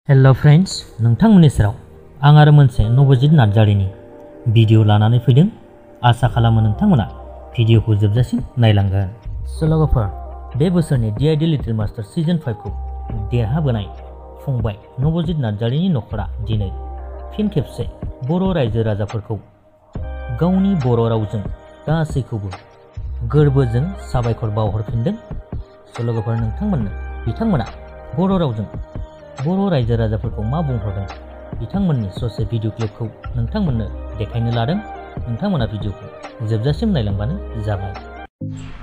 Hello friends, नोंथांमोननि सेराव आं आरो मोनसे नवजित नार्जारिनि भिडिअ लानानै फैदों। आसा खालामो नोंथांमोना भिडिअखौ जोबजासिम नायलांगोन। लोगोफोर, बे बोसोरनि DID लिटिल मास्टार सीजन 5 खौ देरहाबोनाय फंबाय नवजित नार्जारिनि नखरा दिनै फिन खेबसे बर' रायजो राजाफोरखौ गावनि बर' रावजों गासैखौबो गोरबोजों साबायखर बावहरफिनदों। लोगोफोर, बिथांमोना बर' रावजों बर' रायजो राजाफोरखौ मा बुंहरदों बिथांमोननि ससे भिडिअ क्लिपखौ नोंथांमोननो देखायनो लादों। नोंथांमोना भिडिअखौ जोबजासिम नायलांबानो जाबाय।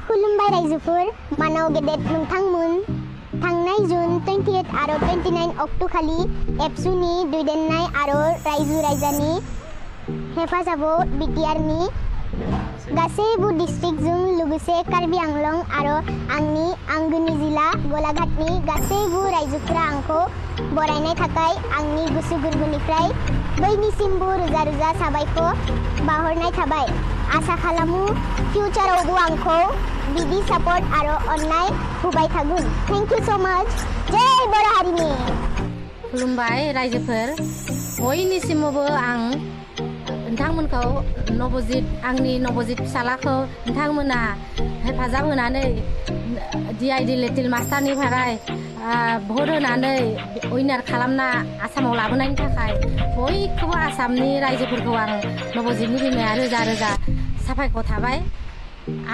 खुलुमबाय रायजोफोर, मानाव गेदेर नोंथांमोन। थांनाय जुन 28 आरो 29 अक्ट'खालि एबसुनि दैदेननाय आरो रायजो राजानि हेफाजाबाव बिटिआरनि गासैबो डिस्ट्रिक्टजों लोगोसे कार्बि आंलं आरो आंनि आंगोनि जिल्ला गलाघाटनि गासैबो रायजोफोरा आंखौ बरायनाय थाखाय आंनि गोसो गोरबोनिफ्राय बयनिसिमबो रोजा रोजा साबायखर बावहरनाय थाबाय। आसा खालामो फिउचारावबो आंखौ बिदि सापर्ट आरो अननाय होबाय थागोन। Thank you so much. जय बर' हारिनि। खुलुमबाय रायजोफोर, बयनिसिमबो आं नोंथांमोनखौ आंनि नवजित फिसालाखौ नोंथांमोना हेफाजाब होनानै DID लिटिल मास्टारनि थाखाय भट होनानै उइनार खालामना आसामाव लाबोनायनि थाखाय बयखौबो आसामनि रायजोफोरखौ आं नवजितनि बिमाया रोजा रोजा साबायखर थाबाय।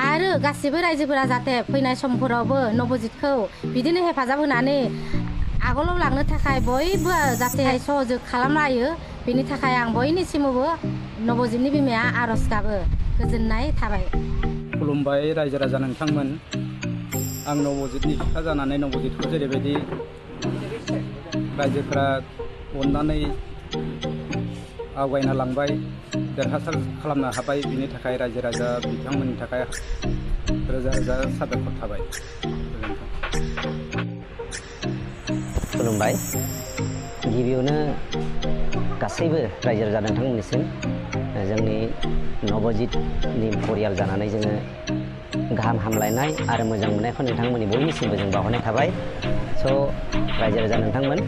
आरो गासिबो रायजोफोरा जाहाथे फैनाय समफोरावबो नवजितखौ बिदिनो हेफाजाब होनानै आगोलाव लांनो थाखाय बयबो जाहाथे सहयोग खालामलायो, बेनि थाखाय आं बयनिसिमबो नवजितनि बिमाया आरज गाबो। गोजोननाय थाबाय। खुलुमबाय रायजो राजा नोंथांमोन। आं नवजितनि बिफा जानानै नवजितखौ जेरैबायदि रायजोफोरा अननानै आवगायना लांबाय, देरहासार खालामनो हाबाय, बिनि थाखाय रायजो राजा बिथांमोननि थाखाय रोजा रोजा साबायखर थाबाय। खुलुमबाय। गिबियावनो गासैबो रायजो राजा नोंथांमोननिसिम जोंनि नवजितनि परियाल जानानै जोङो गाहाम हामलायनाय आरो मोजां मोननायखौ नोंथांमोननि बयनिसिमबो जों बावहरनाय थाबाय। रायजो राजा नोंथांमोन,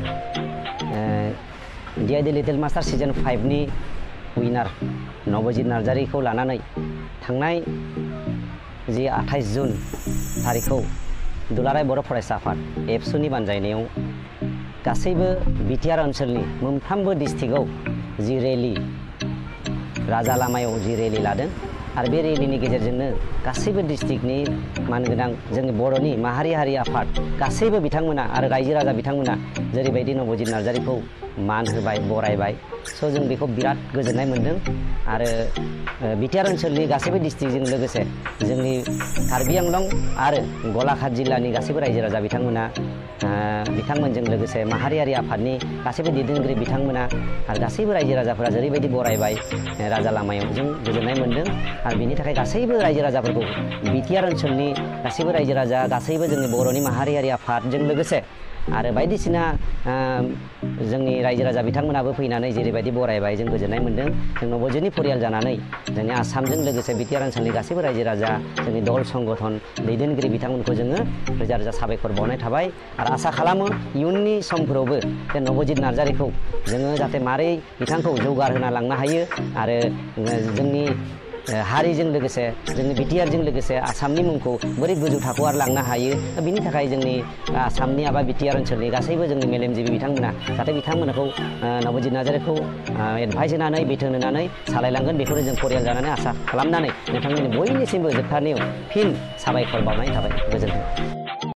DID लिटिल मास्टार सीजन 5नि उइनार नवजित नार्जारिखौ लानानै थांनाय जि 28 जुन थारिखखौ दुलाराय बर' फरायसा आफाद एबसुनि बानजायनायाव गासैबो बिटिआर ओनसोलनि मोनफ्रोमबो डिस्ट्रिक्टआव जि रेलि राजा लामायाव जि रेलि लादों आरो बे रेलिनि गेजेरजोंनो गासैबो डिस्ट्रिक्टनि मानगोनां जोंनि बर'नि माहारि आफाद गासैबो बिथांमोना आरो रायजो राजा बिथांमोना जेरैबायदि नवजित नार्जारिखौ मान होबाय, बरायबाय। जों बेखौ बिराद गोजोननाय मोन्दों। आरो बिटिआर ओनसोलनि गासैबो डिस्ट्रिक्टजों लोगोसे जोंनि कार्बि आंलं आरो गलाघाट जिल्लानि गासैबो रायजो राजा बिथांमोनजों लोगोसे माहारियारि आफादनि गासैबो दैदेनगिरि बिथांमोना आरो गासैबो रायजो राजाफोरा जेरैबायदि बरायबाय राजा लामायाव, जों गोजोननाय मोन्दों। आरो बिनि थाखाय गासैबो रायजो राजाफोरखौ बिटिआर ओनसोलनि गासैबो रायजो राजा, गासैबो जोंनि बर'नि माहारियारि आफादजों लोगोसे आरो बायदिसिना जोंनि रायजो राजा बिथांमोनाबो फैनानै जेरैबायदि बरायबाय, जों गोजोननाय मोन्दों। जों नवजितनि परियाल जानानै जोंनि आसामजों लोगोसे बिटिआर ओनसोलनि गासैबो रायजो राजा, जोंनि दल संगठन दैदेनगिरि बिथांमोनखौ जोङो रोजा रोजा साबायखर बावनाय थाबाय। आरो आसा खालामो इयुननि समफोरावबो बे नवजित नार्जारिखौ जोङो जाहाथे मारै बिथांखौ जौगाहोना लांनो हायो आरो जोंनि हारिजों लोगोसे जोंनि बिटिआरजों लोगोसे आसामनि मुंखौ बोरै गोजौ थाखोआव लांनो हायो, बिनि थाखाय जोंनि आसामनि एबा बिटिआर ओनसोलनि गासैबो जोंनि मेलेमजिबि बिथांमोना जाहाथे बिथांमोनखौ नवजित नार्जारिखौ एडभाइस होनानै, बिथोन होनानै सालायलांगोन, बेखौनो जों परियाल जानानै आसा खालामनानै नोंथांमोननि बयनिसिमबो जोबथारनायाव फिन साबायखर बावनाय थाबाय। गोजोन्थों।